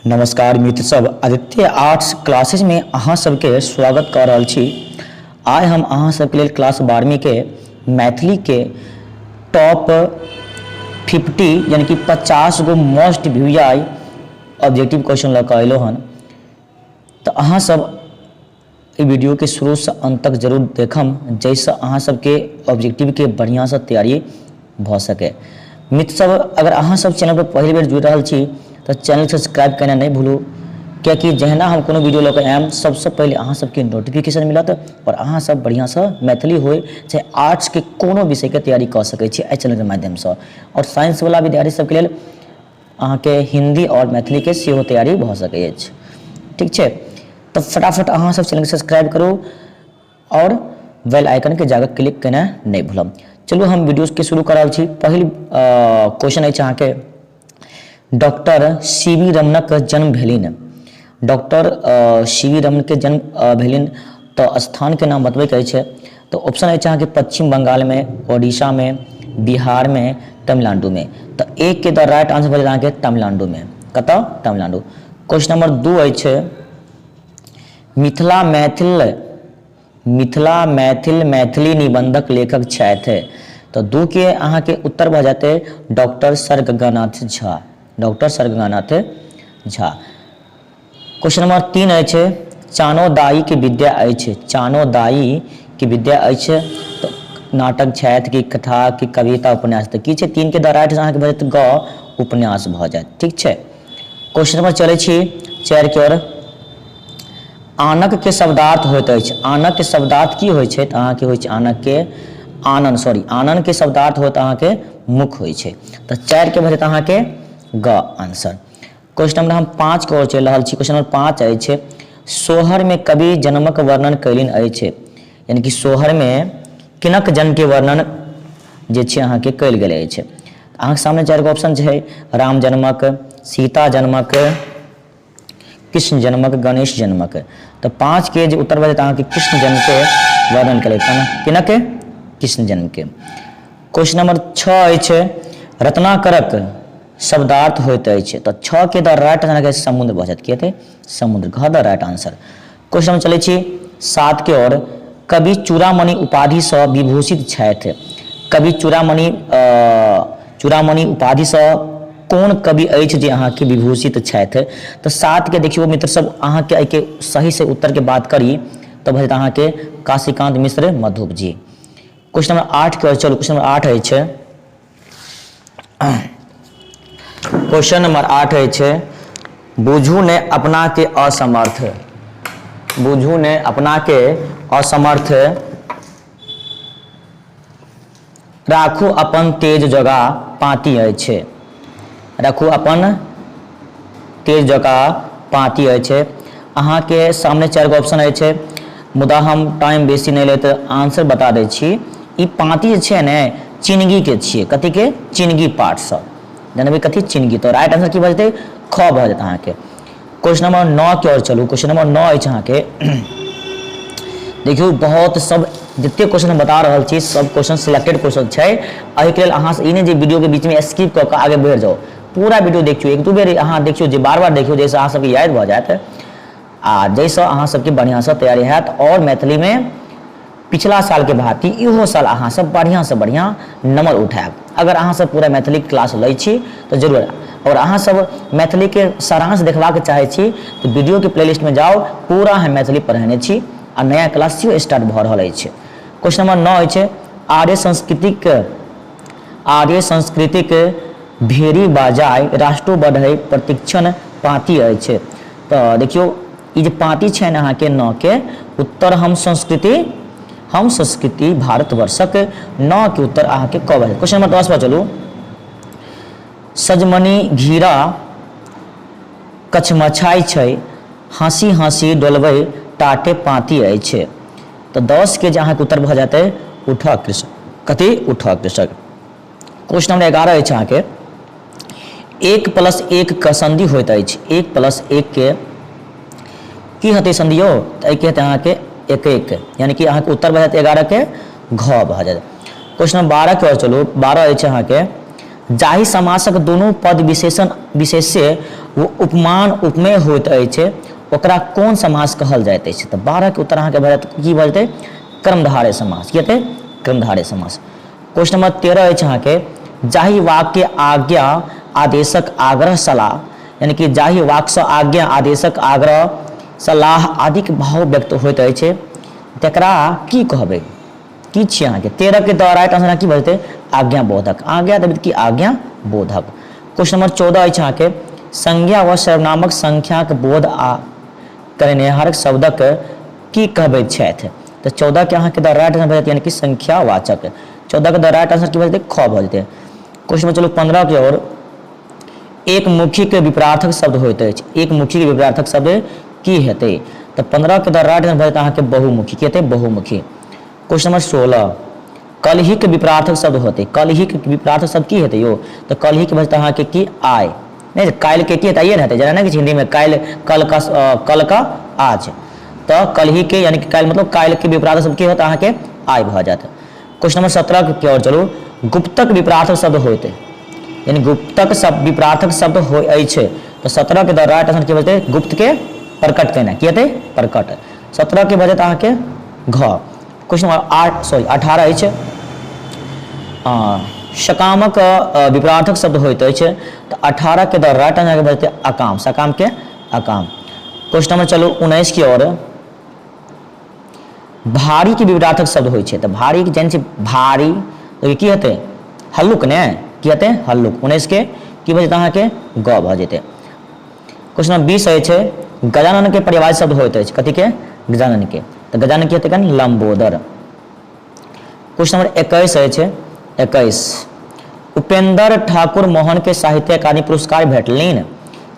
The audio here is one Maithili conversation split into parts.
नमस्कार मित्र सब, आदित्य आर्ट्स क्लासेज में अहाँ सबके स्वागत कऽ रहल छी। आइ हम अहाँ सबके लेल क्लास 12वीं के मैथिली के टॉप 50 यानी कि 50 गो मोस्ट वी ऑब्जेक्टिव क्वेश्चन लऽ कऽ अयलहुँ हन। तऽ अहाँ सब एहि वीडियोके शुरूसँ अन्त तक जरूर देखम, जाहिसँ अहाँ सबके ऑब्जेक्टिवके बढ़िआँसँ तैयारी भऽ सकै। मित्र सब, अगर अहाँ सब चैनल पर पहिल बेर जुड़ि रहल छी तऽ चैनल सब्सक्राइब केनाइ नहि भूलू, कियाकि जहिना हम कोनो वीडियो लऽ कऽ आयब सबसँ पहिले अहाँ सबके नोटिफिकेशन मिलत आओर अहाँ सब बढ़िआँसँ मैथिली होइ चाहे आर्ट्सके कोनो विषयके तैयारी कऽ सकै छी एहि चैनलके माध्यमसँ। आओर साइंसवला विद्यार्थी सबके लेल अहाँके हिन्दी आओर मैथिलीके सेहो तैयारी भऽ सकै अछि। ठीक छै, तऽ फटाफट अहाँ सब चैनलके सब्सक्राइब करू आओर बेल आइकनके जाकऽ क्लिक केनाइ नहि भूलब। चलू हम वीडियोके शुरू कऽ रहल छी। पहिल क्वेश्चन अछि अहाँके, डॉक्टर सी वी रमनक जन्म भेलनि। डॉक्टर सी वी रमनके जन्म भेलनि तऽ स्थानके नाम बतबैके अछि। तऽ ऑप्शन अछि अहाँके पश्चिम बंगालमे, ओडिशामे, बिहारमे, तमिलनाडुमे। तऽ एक के द राइट आंसर भऽ जायत अहाँके तमिलनाडुमे। कतऽ? तमिलनाडु। क्वेश्चन नंबर 2 अछि, मिथिला मैथिल मिथिला मैथिल मैथिली निबंधक लेखक छथि। तऽ 2 के अहाँके उत्तर भऽ जेतै doctor sir Ganganath Jha. Doctor sir Ganganath Jha. Question number 3 अछि, चानोदाई के विद्या अछि। चानोदाई के विद्या अछि तऽ नाटक छथि कि कथा कि कविता उपन्यास? तऽ की छै? 3 के द राइट अहाँके भऽ जायत ग, उपन्यास भऽ जायत। ठीक छै, क्वेश्चन नंबर चलै छी 4 के ओर। आनक के शब्दार्थ होइत अछि। आनक के शब्दार्थ की होइ छै? तऽ अहाँके होइ छै आनक के आनन, सॉरी, आनन के शब्दार्थ होत अहाँके मुख होइ छै। तऽ 4 के भऽ जायत अहाँके ग आंसर। क्वेश्चन नंबर हम 5 के ओर चलि रहल छी। क्वेश्चन नंबर 5 अछि, सोहर में कवि जन्मक वर्णन कयलनि अछि। यानी कि सोहर में किनक जन्म के वर्णन जे छै अहाँके कयल गेल अछि। अहाँके सामने 4 गो ऑप्शन छै, राम जन्मक, सीता जन्मक, कृष्ण जन्मक, गणेश जन्मक। तऽ 5 के जे उत्तर भऽ जायत अहाँके कृष्ण जन्म के वर्णन कयलक। किनक? कृष्ण जन्म के। क्वेश्चन नंबर 6 अछि, रत्नाकरक शब्दार्थ होइत अछि। तऽ 6 के द राइट आंसर समुद्र भऽ जायत। की हेतै? समुद्र। घ द राइट आंसर। क्वेश्चन नंबर चलै छी 7 के ओर। कवि चूड़ामणि उपाधिसँ विभूषित छथि। कवि चूड़ामणि चूड़ामणि उपाधिसँ कोन कवि अछि जे अहाँके विभूषित छथि? तऽ 7 के देखियौ मित्र सब, अहाँके एहिके सही से उत्तर के बात करी तऽ भऽ जायत अहाँके काशीकांत मिश्र मधुप जी। क्वेश्चन नंबर 8 के ओर चलू। क्वेश्चन नंबर 8 अछि, क्वेश्चन नंबर 8 अछि, बुझू ने अपना के असमर्थ। बुझू ने अपना के असमर्थ, राखू अपन तेज जगा पाँति अछि। राखू अपन तेज जका पाँति अछि। अहाँके सामने 4 गो ऑप्शन अछि, मुदा हम टाइम बेसी नहि लैत आंसर बता दै छी। ई पाँति जे छै ने चिनगीके छियै। कथीके? चिनगी पाठसँ जनबै कथी? चिनगी। तऽ राइट आंसर की भऽ जेतै? ख भऽ जेतै अहाँके। क्वेश्चन नंबर 9 के ओर चलू। क्वेश्चन नंबर 9 अछि अहाँके, देखियौ बहुत सब जते क्वेश्चन हम बता रहल छी सब क्वेश्चन सिलेक्टेड क्वेश्चन छै। एहिके लेल अहाँ ई नहि जे वीडियोके बीचमे स्किप कऽ कऽ आगे बढ़ि जाउ, पूरा वीडियो देखियौ, एक दू बेर अहाँ देखियौ, जे बार बार देखियौ, जाहिसँ अहाँ सबके याद भऽ जायत आ जाहिसँ अहाँ सबके बढ़िआँसँ तैयारी हैत और मैथिलीमे पिछला सालके भांति इहो साल अहाँ सब बढ़िआँसँ बढ़िआँ नंबर उठायब। अगर अहाँ सब पूरा मैथिली क्लास लै छी तऽ जरूर, और अहाँ सब मैथिलीके सारांश देखबाक चाहै छी तऽ वीडियोके प्लेलिस्टमे जाउ, पूरा हम मैथिली पढ़ेने छी आ नया क्लास सेहो स्टार्ट भऽ रहल अछि। क्वेश्चन नंबर 9 अछि, आर्य संस्कृतिक आर्य संस्कृतिक भेरी बाजाय राष्ट्रो बढ़ै प्रतिक्षण पाँति अछि। तऽ देखियौ ई जे पाँति छनि अहाँके 9 के उत्तर हम संस्कृति, हम संस्कृति भारतवर्षक, 9 के उत्तर अहाँके क भऽ जायत। क्वेश्चन नंबर 10 पर चलू। सजमनि घीरा कछमछाइ छै, हँसी हँसी डोलबै टाटे पाँति अछि। तऽ 10 के जे अहाँके उत्तर भऽ जेतै उठह कृषक। कथी? उठह कृषक। क्वेश्चन नंबर 11 अछि अहाँके, 1 प्लस 1 के संधि होइत अछि। 1 प्लस 1 के की हेतै संधि यौ? तऽ एहिके हेतै अहाँके 1 1, यानी कि अहाँके उत्तर भऽ जायत 11 के घ भऽ जायत। क्वेश्चन नंबर 12 के ओर चलू। 12 अछि अहाँके, जाहि समासक दुनू पद विशेषण विशेष्य उपमान उपमेय होइत अछि ओकरा कोन समास कहल जाइत अछि? तऽ 12 के उत्तर अहाँके भऽ जायत, की भऽ जेतै? कर्मधारय समास। की हेतै? कर्मधारय समास। क्वेश्चन नंबर 13 अछि अहाँके, जाहि वाक्य आज्ञा आदेशक आग्रह सलाह, यानी कि जाहि वाक्यसँ आज्ञा आदेशक आग्रह सलाह आदिक भाव व्यक्त होइत अछि तकरा की कहबै? की छियै अहाँके? 13 के the right answer की भऽ जेतै? आज्ञा बोधक। आज्ञा देबै की? आज्ञा बोधक। क्वेश्चन नंबर 14 अछि अहाँके, संज्ञा व सर्वनामक संख्याक बोध आ करेनिहारक शब्दक की कहबैत छथि? तऽ 14 के अहाँके द राइट आंसर भऽ जेतै, यानी कि संख्यावाचक। 14 के द राइट आंसर की भऽ जेतै? ख भऽ जेतै। क्वेश्चन नंबर चलू 15 के ओर, एक मुखी के विपरार्थक शब्द होइत अछि। एक मुखी के विपरार्थक शब्द की हेतै? तऽ 15 के द राइट आंसर भऽ जेतै अहाँके बहुमुखी। की हेतै? बहुमुखी। क्वेश्चन नंबर 16, कलही के विपरार्थक शब्द होतै। कलही के विपरार्थक शब्द की हेतै यौ? तऽ कलही के भऽ जेतै अहाँके की? आय। नहि काल्हि के की हेतै? आइए ने हेतै, जेना नहि हिंदी में काल्हि, कल का, कल का आज। तऽ कलही के यानी कि काल्हि, मतलब काल्हि के विपरार्थक शब्द की होत अहाँके? आय भऽ जायत। क्वेश्चन नंबर 17 के ओर चलू, गुप्तक विपरार्थक शब्द होते, यानी गुप्तक शब्द विपरार्थक शब्द हो अछि। तऽ 17 के द राइट आंसर की भऽ जेतै? गुप्त के प्रकट केनाइ। की हेतै? प्रकट। 17 के भऽ जायत अहाँके घ। क्वेश्चन नंबर 8, सॉरी 18 अछि, सकामक विपरार्थक शब्द होइत अछि। तऽ 18 के द राइट आंसर भऽ जेतै अकाम, सकाम के अकाम। क्वेश्चन नंबर चलू 19 की ओर, भारी के विपरार्थक शब्द होइ छै। तऽ भारी के जानि छै भारी, तऽ की हेतै? हल्लुक ने। की हेतै? हल्लुक। 19 के की भऽ जेतै अहाँके? ग भऽ जेतै। क्वेश्चन नंबर 20 अछि, गजानन के पर्यायवाची शब्द होइत अछि। कथी के? गजानन के। तऽ गजानन की हेतै? कनि लंबोदर। क्वेश्चन नंबर 21 अछि, 21, उपेंद्र ठाकुर मोहन के साहित्य अकादमी पुरस्कार भेटलनि।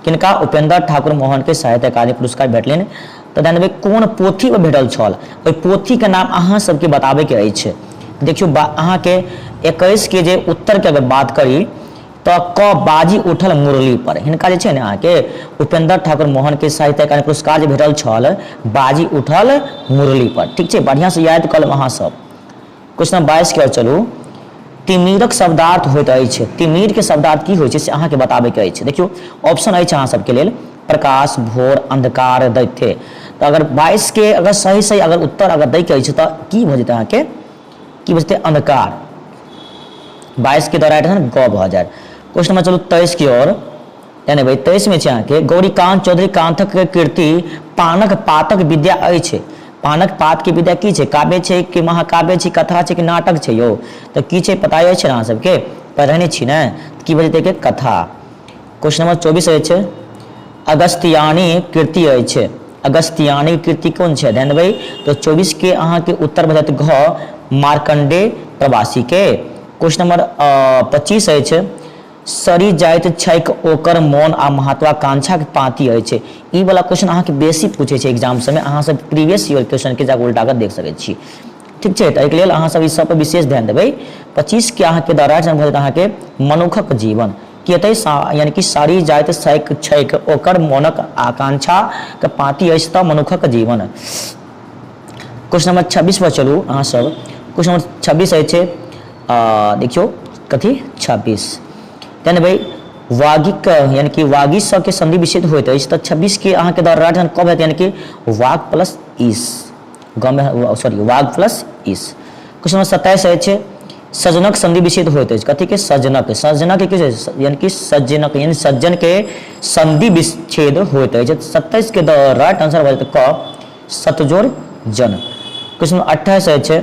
किनका? उपेंद्र ठाकुर मोहन के साहित्य अकादमी पुरस्कार भेटलनि। तऽ ध्यान देबै कोन पोथी पर भेटल छल, ओहि पोथी के नाम अहाँ सबके बताबे के अछि। देखियौ अहाँके 21 के जे उत्तर के अगर बात करी तऽ क बाजी उठल मुरली पर। हिनका जे छै ने अहाँके उपेंद्र ठाकुर मोहन के साहित्य अकादमी पुरस्कार जे भेटल छल बाजी उठल मुरली पर। ठीक छै, बढ़िया से याद कऽ लेब अहाँ सब। क्वेश्चन नंबर 22 के ओर चलू, तिमिरक शब्दार्थ होइत अछि। तिमिर के शब्दार्थ की होइ छै से अहाँके बताबे के अछि। देखियौ ऑप्शन अछि अहाँ सबके लेल प्रकाश, भोर, अंधकार, दैत्य। तऽ अगर 22 के अगर सही सही अगर उत्तर अगर दै के अछि तऽ की भऽ जेतै अहाँके? की भऽ जेतै? अंधकार। 22 के द्वारा राइट ग भऽ जायत। क्वेश्चन नंबर चलू 23 की ओर, यानी भाई 23 में छै अहाँके गौरीकांत चौधरी कांतक के कृति पानक पातक विद्या अछि। पानक पात के विद्या की छै? काव्य छै कि महाकाव्य छै, कथा छै कि नाटक छै यौ? तऽ की छै पता अछि ने अहाँ सबके, पढ़ने छी ने? की भऽ जेतै के? कथा। क्वेश्चन नंबर 24 अछि, अगस्त्यानी कृति अछि। अगस्त्यानी कृति कोन छै? ध्यान देबै तऽ 24 के अहाँके उत्तर भऽ जायत घ, मार्कंडे प्रवासी के। क्वेश्चन नंबर 25 अछि, सरि जाइत छैक ओकर मोन आ महत्वाकांक्षाक पाँति अछि। ई वाला क्वेश्चन अहाँके बेसी पूछै छै एग्जाम सबमे, अहाँ सब प्रीवियस ईयर क्वेश्चन के जाकऽ उल्टा कऽ देख सकै छी। ठीक छै, तऽ एहिके लेल अहाँ सब ई सब पर विशेष ध्यान देबै। 25 के अहाँके द राइट आंसर भऽ जायत अहाँके मनुखक जीवन। की हेतै? यानी कि सरि जाइत छैक छैक ओकर मोनक आकांक्षाक पाँति अछि तऽ मनुखक जीवन। क्वेश्चन नंबर 26 पर चलू अहाँ सब। क्वेश्चन नंबर 26 अछि, देखियौ कथी 26, यानी भाई वागिक यानी कि वागी स के संधि विच्छेद होइत अछि। तऽ 26 के अहाँके द राइट आंसर कब हेतै? यानी कि वाग प्लस ईस, गमे सॉरी वाग प्लस ईस। क्वेश्चन नंबर 27 अछि, सजनक संधि विच्छेद होइत अछि। कथी के? सजनक। सजनक के की? यानी कि सज्जनक यानी सज्जन के संधि विच्छेद होइत अछि। 27 के द राइट आंसर भऽ जेतै क, सतजोर जन। क्वेश्चन नंबर 28 अछि,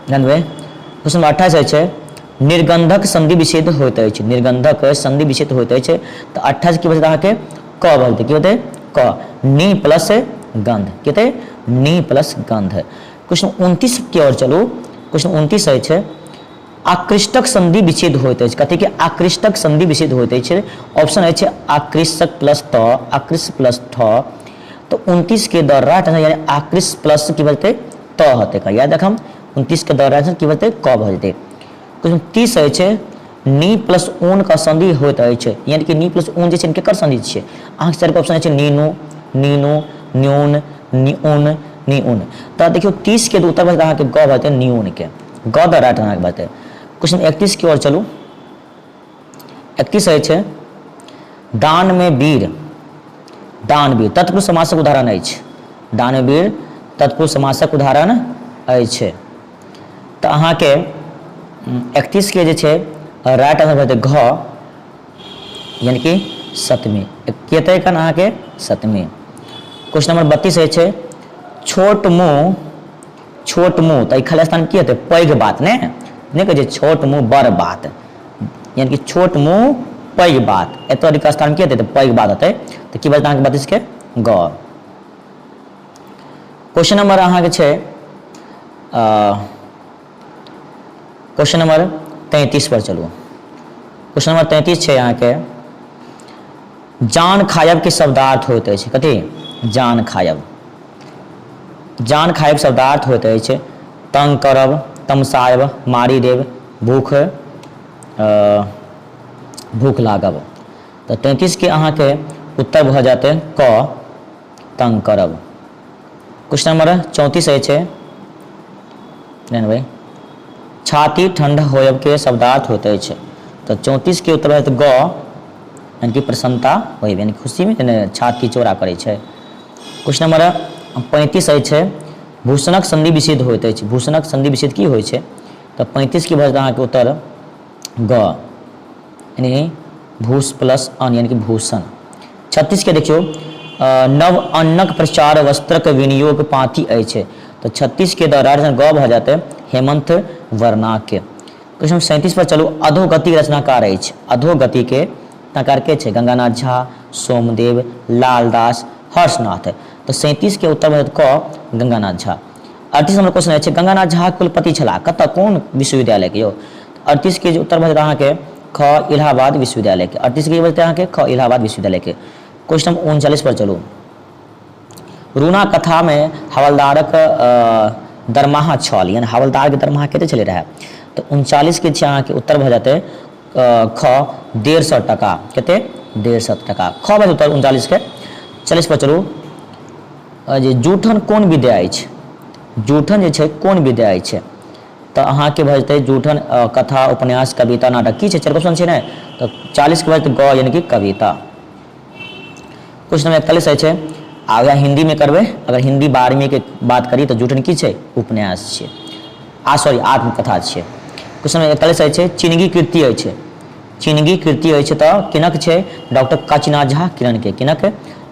ध्यान देबै, क्वेश्चन नंबर 28 अछि, निर्गंधक संधि विच्छेद होइत अछि। निर्गंधक संधि विच्छेद होइत अछि। तऽ 28 की भऽ जेतै अहाँके? क भऽ जेतै। की होतै? क, नी प्लस गंध। की हेतै? नी प्लस गंध। क्वेश्चन 29 के ओर चलू। क्वेश्चन 29 अछि, आकृष्टक संधि विच्छेद होइत अछि। कथी के? आकृष्टक संधि विच्छेद होइत अछि। ऑप्शन अछि आकृष्टक प्लस त, आकृष्ट प्लस ठ। तऽ 29 के द राइट आंसर यानी आकृष्ट प्लस की भऽ जेतै? त हेतै। याद रखम 29 के द राइट आंसर की भऽ जेतै? क भऽ जेतै। क्वेश्चन 30 अछि, नी प्लस ऊन के संधि होइत अछि। यानी कि नी प्लस ऊन जे छै केकर संधि छियै? अहाँके चारि ऑप्शन अछि नीनू, नीनू, न्यून, न्यून, न्यून। तऽ देखियौ 30 के उत्तर भऽ जेतै अहाँके ग भऽ जेतै, न्यून के ग द राइट अहाँके भऽ जेतै। क्वेश्चन 31 की ओर चलू। 31 अछि, दानमे वीर, दानवीर तत्पुरुष समासक उदाहरण अछि। दानवीर तत्पुरुष समासक उदाहरण अछि। तऽ अहाँके 31 के जे छै राइट आंसर भऽ जेतै घ, यानी कि सतमी। की हेतै एखन अहाँके? सतमी। क्वेश्चन नंबर 32 अछि, छोट मुँह, छोट मुँह, तऽ ई खाली स्थान की हेतै? पैघ बात। ने नहि कहै छै छोट मुँह बड़ बात, यानी कि छोट मुँह पैघ बात, एतऽ रिक्त स्थान की हेतै? तऽ पैघ बात हेतै। तऽ की बजतै अहाँके 32 के? ग। क्वेश्चन नंबर अहाँके छै क्वेश्चन नंबर 33 पर चलू। क्वेश्चन नंबर 33 छै अहाँके, जान खायब के शब्दार्थ होइत अछि कथी? जान खायब, जान खायब शब्दार्थ होइत अछि तंग करब, तमसायब, मारि देब, भूख भूख लागब। तऽ 33 के अहाँके उत्तर भऽ जेतै क, तंग करब। क्वेश्चन नंबर 34 अछि भाई, छाती ठंड होयब के शब्दार्थ होइत अछि। तऽ 34 के उत्तर होयत ग, यानी कि प्रसन्नता होयब, यानी खुशी में छाती चौड़ा करै छै। क्वेश्चन नंबर 35 अछि, भूषणक संधि विच्छेद होइत अछि। भूषणक संधि विच्छेद की होइ छै? तऽ 35 के भऽ जेतै अहाँके उत्तर ग, यानी भूष प्लस अन, यानी कि भूषण। 36 के देखियौ, नव अन्नक प्रचार वस्त्रक विनियोग पाँति अछि। तऽ 36 के द राइट ग भऽ जेतै हेमंत वर्णाके। क्वेश्चन 37 पर चलू, अधोगति रचनाकार अछि। अधोगति के रचनाकार के छै? गंगानाथ झा, सोमदेव, लालदास, हर्षनाथ। तऽ 37 के उत्तर भऽ जेतै क, गंगानाथ झा। 38 नंबर क्वेश्चन अछि, गंगानाथ झा कुलपति छलाह कतऽ, कोन विश्वविद्यालय के यौ? 38 के जे उत्तर भऽ जेतै अहाँके ख, इलाहाबाद विश्वविद्यालय के। 38 के बजतै अहाँके ख, इलाहाबाद विश्वविद्यालय के। क्वेश्चन नंबर 39 पर चलू, रूना कथामे हवलदारक दरमाहा छल, यानी हवलदारके दरमाहा कते छलै रहए? तऽ 39 के छै अहाँके उत्तर भऽ जेतै ख, 150 टका। कते? 150 टका, ख भऽ उत्तर 39 के। 40 पर चलू, जे जूठन कोन विद्या अछि? जूठन जे छै कोन विद्या अछि? तऽ अहाँके भऽ जेतै जूठन कथा, उपन्यास, कविता, नाटक। की छै? चारि क्वेश्चन छै ने, तऽ 40 के भऽ जेतै ग, यानी कि कविता। क्वेश्चन नंबर 41 अछि, आ वएह हिन्दीमे करबै, अगर हिन्दी 12वीं के बात करी तऽ जूठन की छै? उपन्यास छै, आ सॉरी आत्मकथा छै। क्वेश्चन नंबर 41 अछि, चिनगी कृति अछि। चिनगी कृति अछि तऽ किनक छै? डॉक्टर काशीनाथ झा किरण के। किनक?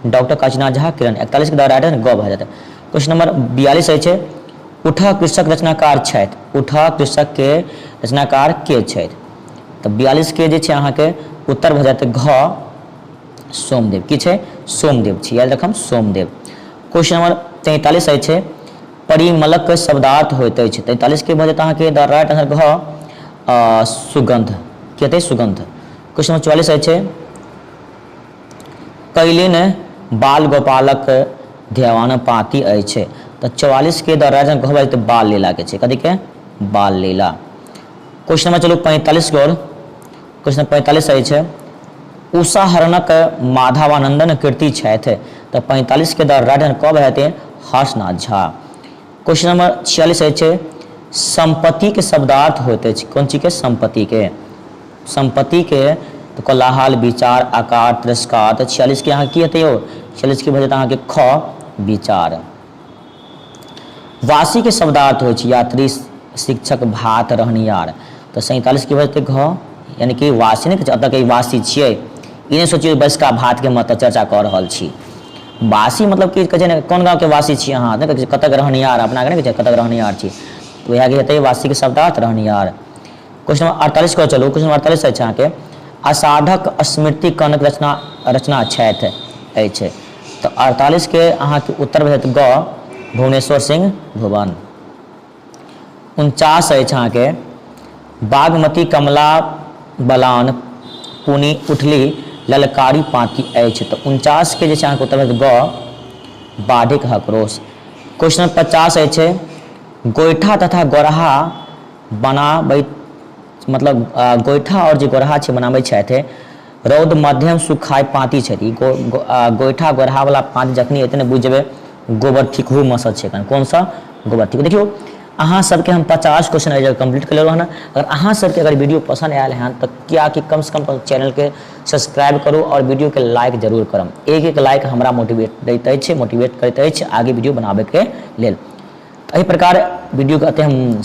डॉक्टर काशीनाथ झा किरण। 41 के द राइट ग भऽ जेतै। क्वेश्चन नंबर 42 अछि, उठह कृषक रचनाकार छथि। उठह कृषक के रचनाकार के छथि? तऽ 42 के जे छै अहाँके उत्तर भऽ जायत घ, सोमदेव। की छै? सोमदेव छी, याद रखम सोमदेव। क्वेश्चन नंबर 43 अछि, परिमलक शब्दार्थ होइत अछि। 43 के भऽ जायत अहाँके द राइट आंसर घ, सुगंध। की हेतै? सुगंध। क्वेश्चन नंबर 44 अछि, कैलिन बाल गोपालक ध्यान पाती अछि। तऽ 44 के द राइट आंसर घ भऽ जेतै बाल लीला के छै। कथी के? बाल लीला। क्वेश्चन नंबर चलू 45 के और क्वेश्चन 45 अछि, उषाहरणक माधवानंदन कृति छथि। तऽ 45 के द राइट आंसर कब हेतै? हर्षनाथ झा। क्वेश्चन नंबर 46 अछि, संपत्ति के शब्दार्थ होइत अछि। कोन चीज के? संपत्ति के। संपत्ति के तऽ कोलाहल, विचार, आकार, तिरस्कार। तऽ 46 के अहाँ की हेतै यौ? 46 के भऽ जेतै अहाँके ख, विचार। वासी के शब्दार्थ होइ छै यात्री, शिक्षक, भात, रहनियार। तऽ 47 के भऽ जेतै घ, यानी कि वासी नहि कहै छै एतऽ के वासी छियै, ई नहि सोचियौ बैसका भातके मतलब चर्चा कऽ रहल छी। वासी मतलब की कहै छै ने, कोन गाँवके वासी छी अहाँ, नहि कहै छै कतऽ के रहनियार, अपनाके नहि कहै छै कतऽ के रहनियार छी, तऽ उएह के हेतै वासीके शब्दार्थ रहनियार। क्वेश्चन नंबर 48 के चलू। क्वेश्चन नंबर 48 अछि अहाँके, आषाढ़क स्मृति कनक रचना रचना छथि अछि। तऽ 48 के अहाँके उत्तर भऽ जायत ग, भुवनेश्वर सिंह भुवन। 49 अछि अहाँके, बागमती कमला बलान पुनि उठली ललकारी पाँति अछि। तऽ 49 के जे छै अहाँके उत्तर भऽ जायत ग, बाढ़िक हकरोश। क्वेश्चन नंबर 50 अछि, गोइठा तथा गोरहा बनाबैत, मतलब गोइठा आओर जे गोरहा छै बनाबै छथि, रौद मध्यम सुखाय पाँति छथि। ई गोइठा गोरहावला पाँति जखनी एतै ने बुझि जेबै गोबर थिकहू मसत छै। कौन सा? गोबर थिक। देखियौ अहाँ सबके हम 50 क्वेश्चन एहि जगह कंप्लीट कर लेलहुँ हन। अगर अहाँ सबके अगर वीडियो पसंद आयल हन तऽ किया कि कम से कम चैनलके सब्सक्राइब करू आओर वीडियोके लाइक जरूर करब। एक एक लाइक हमरा मोटिवेट दैत अछि, मोटिवेट करैत अछि आगे वीडियो बनाबैके लेल। एहि प्रकार वीडियोके एतय हम